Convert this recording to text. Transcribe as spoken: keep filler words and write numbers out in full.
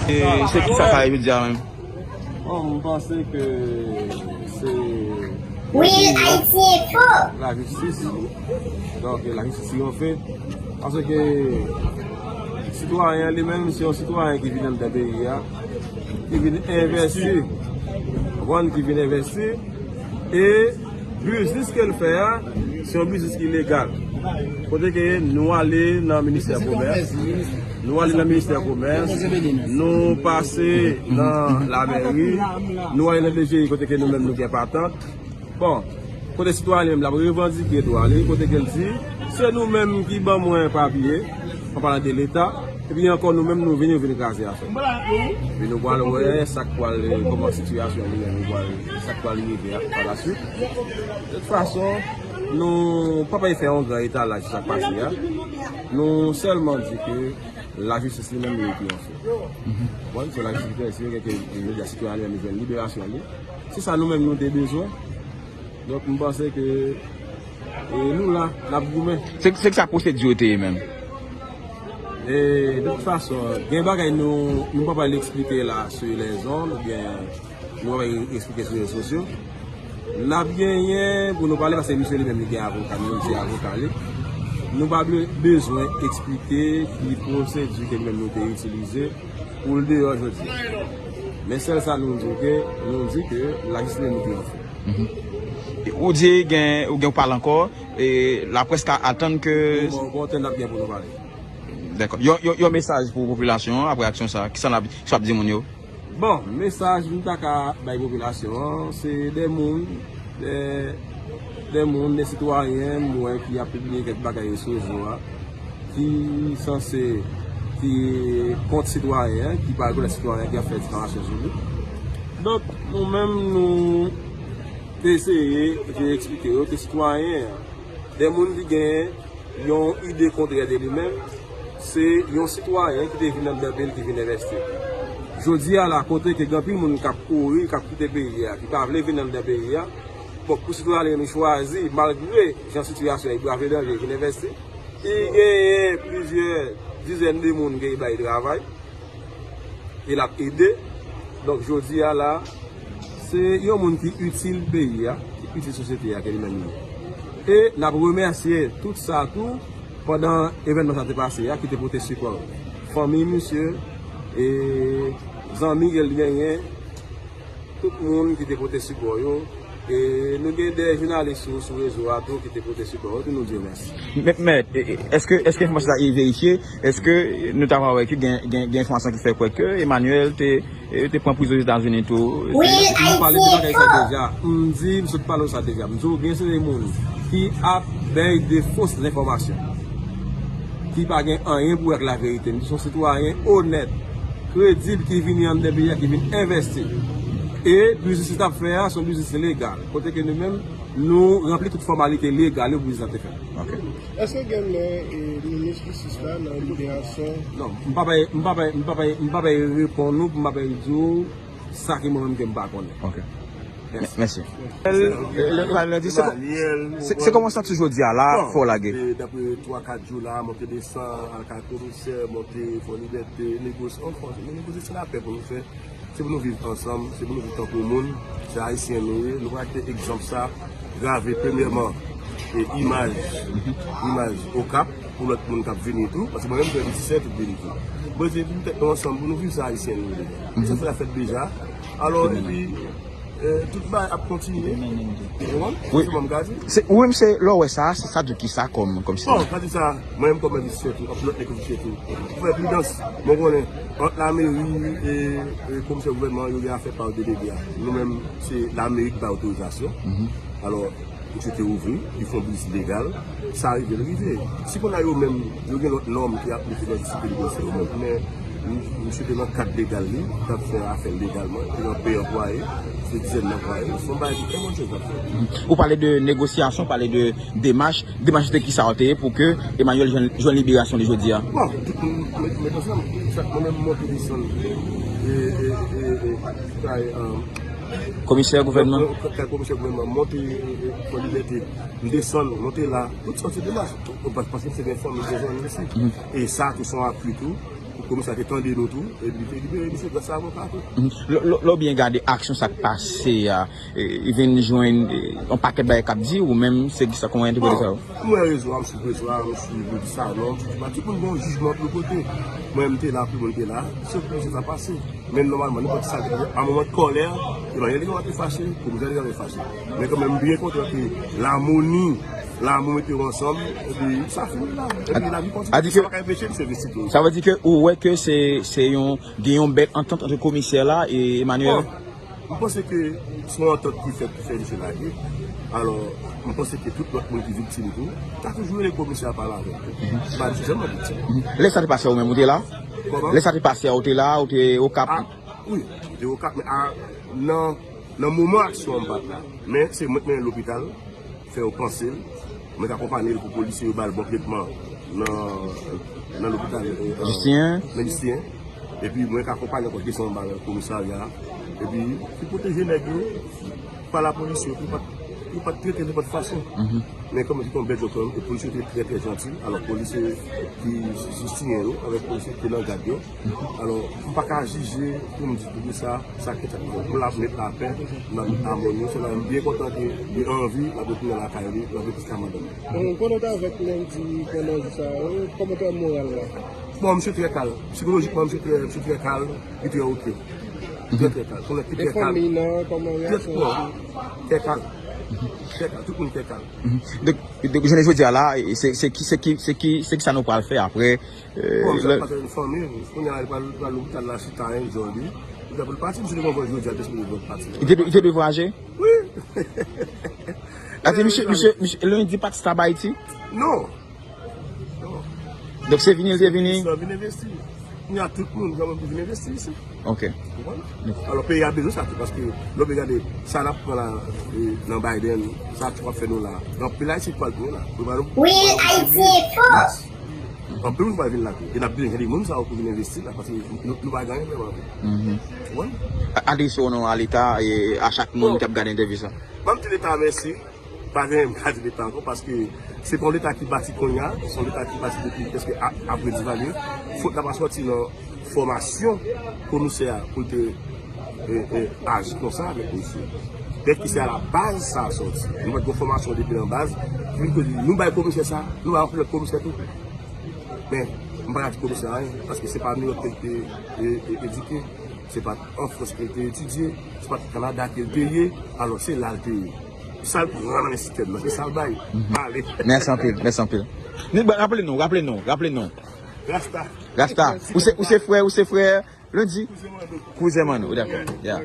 E se ki sa k rive jodi a menm? Bon, m panse ke se Real Haiti Info. Lajistis. Donk, lajistis triyonfe. Paske sitwayen an li menm, se yon sitwayen ki vin anndan peyi a, ki vin envesti. Konprann? Ki vin envesti. E biznis ke l fè a, se yon biznis ki legal. Kote ke nou ale nan ministè komès, nou ale nan ministè komès, nou pase nan lamèri, nou ale nan D G I kote ke nou menm nou gen patant. Bon, kote sitwayen li menm l ap revandike dwa li, kote ke l di, se nou menm ki ban mwen papye, an palan de Leta, epi ankò nou menm nou vini, nou vin kraze afè. Epi nou pral wè sa k pral, kòman sitiyasyon li menm, nou pral, sa k pral rive a, pa la swit. De tout fason, nou pa pral fè yon gran etalaj sou sa k pase a. Nou sèlman di ke lajistis li menm li triyonfe. Bon, se lajistis ki triyonfe, ke, ke, ke sitwayen li menm li jwenn liberasyon li. Se sa nou menm nou te bezwen. Donk, m panse ke, e, nou la, n ap goumen. Se, se ki sa pwosedi yo te ye menm? E, de tout fason, gen bagay nou, nou pa pral eksplike la sou lèzond, oubyen nou pa pral eksplike sou rezo sosyo. N ap genyen pou nou pale, paske misye li menm li gen avoka, nou menm se avoka li. Nou pa be-, bezwen eksplike ki pwosedi ke nou menm nou te itilize pou l deyò jodi a. Men sèl sa nou di ke, nou di ke lajistis li menm li triyonfe. Mhm. E ou di gen, ou gen ou pale ankò, e laprès ka atann ke... Bon, bon, bon, n ap gen pou nou pale. Dakò. Yon, yon, yon mesaj pou popilasyon an, apre aksyon sa, kisa n ap, sa w ap di moun yo? Bon, mesaj m ta ka bay popilasyon an, se de moun, de, de moun, de sitwayen, m wè ki ap pibliye kèk bagay sou rezo a, ki sanse, ki kont sitwayen an, ki pa rekonèt sitwayen an, ki ap fè difamasyon sou li. Donk, nou menm, nou eseye, je eksplike yo, ke sitwayen an, de moun ki gen yon ide kontrè de li menm, se yon sitwayen ki te vin anndan peyi l, ki vin envesti. Jodi a la, kote ke gen anpil moun k ap kouri, k ap kite peyi a, ki pa vle vin anndan peyi a, bon, pou sitwayen li chwazi, malgre jan sitiyasyon, li brave danje, vin envesti, li genyen plizyè dizèn de moun ke li bay travay. E l ap ede. Donk, jodi a la, se yon moun ki itil peyi a, ki itil sosyete a, ke li menm li ye. E n ap remèsye tout sa tou, pandan evènman sa te pase a, ki te pote sipò fanmi misye, e zanmi ke l genyen, tout moun ki te pote sipò yo, e nou gen de jounalis sou, sou rezo a tou ki te pote sipò yo tou, nou di yo mèsi. Men, men, e, e, èske, èske enfòmasyon sa e verifye? Èske nou ta va wè ke gen, gen, gen enfòmasyon ki fè kwè ke Emmanuel te, e, te pran prizon Ozetazini tou? Wi, m pale de bagay sa deja. M di, m sot pale w sa deja. M di w gen se de moun ki ap bay de fos enfòmasyon, ki pa gen anyen pou wè ak laverite. M di se yon sitwayen onèt, kredib ki vini anndan peyi a, ki vin envesti. E biznis li t ap fè a, se yon biznis legal. Kote ke nou menm, nou ranpli tout fòmalite legal yo pou biznis la te fèt. Ok. Èske gen men, e, minis jistis la nan liberasyon? Non, m pa bay, m pa bay, m pa bay, m pa bay reponn ou, m pa bay di w sa ki mwen menm ke m pa konnen. Ok. Mèsi. Mèsi. L, l, l, l di, se, se, se kòman w santi w jodi a la, fò w lage? Bon, e, dapre twa, kat jou la, monte desann, al kay komisè, monte Fò Libète, negosye, anfen, nou negosye, se lapè pou nou fè. Se pou nou viv ansanm, se pou nou viv tankou moun, se Ayisyen nou ye, nou pral kite egzanp sa grave premyèman, e imaj, imaj Okap pou lòt moun k ap vini tou, paske mwen menm m fè vizitè tout vini tou. Mwen di pou nou tèt nou ansanm, pou nou viv sa Ayisyen nou ye. Sa se la fèt deja. Alò, epi, e, tout bagay ap kontinye. Ou konprann? Wi. Se sa m ka di. Se, ou menm se, lè w wè sa, se sa di w ki sa kòm, kòm si. Bon, sa di sa, mwen menm kòm envestisè tou, anpil lòt nèg envestisè tou. Pou fè pridans, mwen konnen, ant lameri e, e komisè gouvènman, yo gen afè pa yo delege a. Nou menm, se lameri ki bay otorizasyon. Alò, misye te ouvri, li fè yon biznis legal, sa rive l rive. Si kounye a yo menm, yo gen lòt nòm ki aplike nan disiplinasyon yo menm, men m, misye te nan kad legal li, t ap fè afè l legalman, li te nan peye anplwaye, se dizèn anplwaye, se yon bagay ki trè bòn chòz l ap fè. Ou pale de negosyasyon, pale de demach, demach de kisa w te ye pou ke Emmanuel jwenn, jwenn liberasyon li jodi a? Bon, tout moun met, met ansanm, sa, mwen menm m monte desann, e, e, e, e, kay, e, komisè gouvènman. Kay, kay komisè gouvènman, monte, e, e, Fò Libète, m desann, monte la, tout sa se demach. Ou pa, paske se gen fanmi, gen zanmi isi. E sa tou se yon apui tou. Komisè a te tande nou tou, epi li te libere misye gras a avoka tou. Mhm. Lè, lè, lè w byen gade aksyon sa k pase a, e, li vin jwenn, e, yon pakèt bagay k ap di, ou menm se kisa, kòman w entèprete sa yo? Bon, mwen rezon an, m swiv rezon an, m swiv, m di sa non, m swiv sa, tout moun gen yon jijman pou yo pote. Mwen, m te la, tout moun te la, se pou misye sa pase. Men nòmalman, nenpòt sa ki rive, a moman de kòlè, evanjelik yo pa te fache, komisè yo pa te fache. Men kanmenm, m byen kontan ke lamoni, lanmou mete yo ansanm, epi sa fini la. Epi lavi kontinye. Sa pa ka enpeche misye vin site. Sa vle di ke ou wè ke se, se yon, gen yon bèl antant ant komisè la e Emmanuel? Bon, m panse ke se yon antant ki fèt pou fè misye lage. Alò, m panse ke tout lòt moun ki viktim tou, ta toujou rele komisè a pale avè l tou. Misye pa janm viktim. Mhm. Lè sa te pase a, ou menm ou te la? Kòman? Lè sa te pase a, ou te la, ou te Okap? A, wi, m te Okap, men a, nan, nan moman aksyon an, m pa t la. Men se mwen k mennen l lopital, fè yo panse l. Mwen k akonpaye l pou polisye yo ba l bon tretman nan, nan lopital, e, e, Jistiryen. Nan Jistiryen. Epi mwen k akonpaye l ankò desann anba komisarya a. Epi ki pwoteje nèg yo pa lapolis yo, pou yo pa t, pou yo pa t trete l nenpòt fason. Mhm. Men kòman di, te yon bèl jòt kanmenm, e polisye yo te trè, trè janti. Alò, polisye ki Jistiryen yo, avèk polisye ki te nan gad yo. Alò, m pa ka jije pou m di pou ki sa, sa ki fèt. M la pou met lapè, m la met amoni, sèlman m byen kontan ke li anvi, l ap retounen lakay li, l ap retounen lakay madanm li. Bon, konnen w t avèk Lundi pandan jou sa yo, kòmantè moral la? Bon, misye trè kalm. Sikolojikman, misye trè, misye trè kalm, li trè oke. Li trè, trè kalm. Konnen ki trè kalm. E fanmi nan, kòman reyaksyon yo? Trè kalm. Trè kalm. Tout moun trè kalm. Mhm. Donk, donk, jounen jodi a la, se, se ki, se ki, se ki, se ki sa nou pral fè apre? Bon, misye ap pase yon fanmi, kounye a li pral, pral lopital la, chita, enjoy li. Epi apre l pati, misye te gen yon vòl jodi a, l te sipoze vòl pati. Li te, li te dwe vwayaje? Wi. Sa vle di misye, misye, misye, Lundi pa t stay Ayiti? Non. Non. Donk se vini, l te vini? Misye vin envesti. Kounye a tout moun, kanmenm, ki vin envesti isi. Ok. Ou konprann? Alò, peyi a bezwen sa tou, paske lè w gade sa n ap pran la, e, nan Biden, sa Trump ap fè nou la. Anpil Ayisyen k pral tounen la. Wi, Ayiti e fò. Anpil moun pral vin la tou. E n ap bezwen de moun sa yo pou vin envesti la, paske nou, nou pa gen anyen vrèman. Mhm. Ou konprann? A-, adrese w non a Leta, e a chak moun ki ap gade entèvyou sa. Ban m di Leta mèsi. Pa gen anyen m ka di Leta ankò, paske se pa yon Leta ki bati kounye a, se yon Leta ki bati depi prèske a-, apre Divalye. Fòt la pa sòti nan fòmasyon komisè a pou l te, e, e, aji konsa avèk misye. Pètèt ke se a la baz sa a sòti. Nou pa t gen fòmasyon depi nan baz. Vin kote nou bay komisè sa, nou bay anpil lòt komisè tou. Men, m pa ka di komisè anyen, paske se pa Nouyòk ke l te, e, e, edike, se pa an Frans ke l te etidye, se pa Kanada ke l te ye, alò se la l te ye. Sa l pran nan men sistèm nan, se sa l bay. Mhm. Ale. Mèsi anpil, mèsi anpil. Ni, raple nou, raple nou, raple nou. Rasta. Rasta. Ou se, ou se frè, ou se frè Lundi? Kouzen Manno. Kouzen Manno, dakò. Yeah.